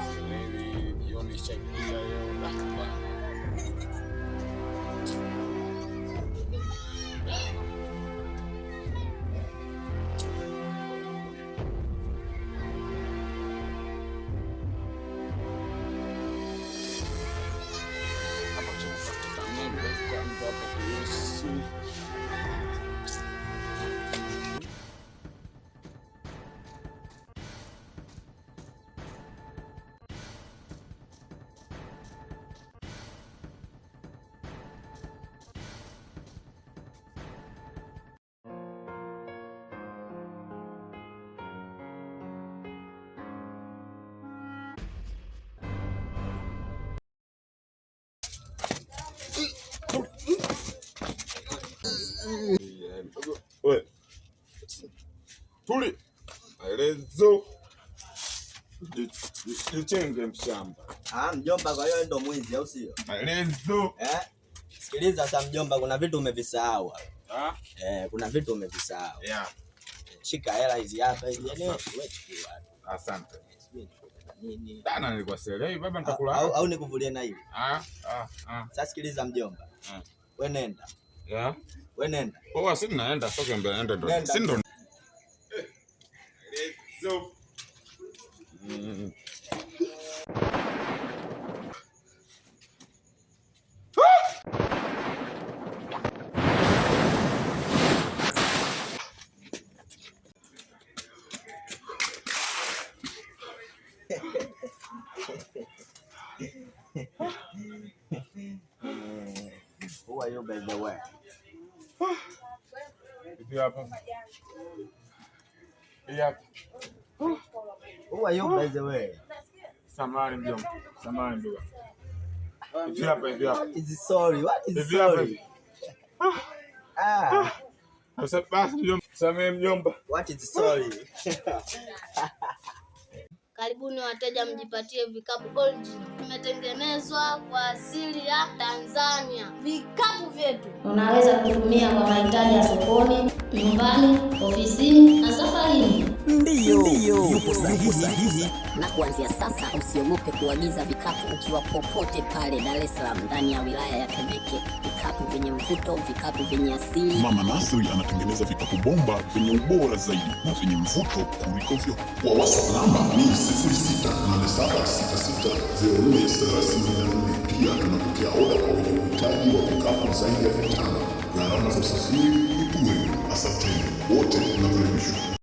Sielewi, jioni ishaingia hiyo. Ah, hapa tunatafuta ng'ombe kwanza hapa kuhusu. We. Tuli. Maelezo. Jichenge mshamba. Ah, mjomba, kwa hiyo ndo mwizi au sio? Maelezo. Eh? Sikiliza sasa mjomba, kuna vitu umevisahau. Ah? Eh, kuna vitu umevisahau. Yeah. Shika hela hizi hapa hizi. Yaani wewe chukua. Asante. Sijui nikupe na nini. Dana nilikuwa sielewi baba nitakula. Au nikuvulie na hili. Ah, ah, ah. Sasa sikiliza mjomba. Ah. Wewe nenda. Yeah. Wewe nenda. Poa, si naenda soke mbele naenda ndo. Nenda. Si ndo. Maelezo. Who are you, by the way? Hivi hapa. Hii hapa. Who are you, by the way? Samahani mjomba. Samahani ndugu. Hivi hapa, hivi hapa. What is sorry? What is Hivi hapa. sorry? Ah, Sasa basi mjomba. Samehe mjomba. What is sorry? Karibuni wateja, mjipatie vikapu original, vimetengenezwa kwa asili ya Tanzania. Vikapu vyetu unaweza kutumia kwa mahitaji ya sokoni, nyumbani, ofisini na safarini. Ndiyo, yupo sahihi. Na kuanzia sasa usiogope kuagiza vikapu ukiwa popote pale Dar es Salaam, ndani ya wilaya ya Temeke. Vikapu vyenye mvuto, vikapu vyenye asili. Mama Nasri anatengeneza vikapu bomba vyenye ubora zaidi na vyenye mvuto kuliko vyote. Kwa WhatsApp namba ni 0687660434. Pia tunapokea oda kwa wenye uhitaji wa vikapu zaidi ya 5,000. Gharama za usafiri ni bure. Asanteni wote.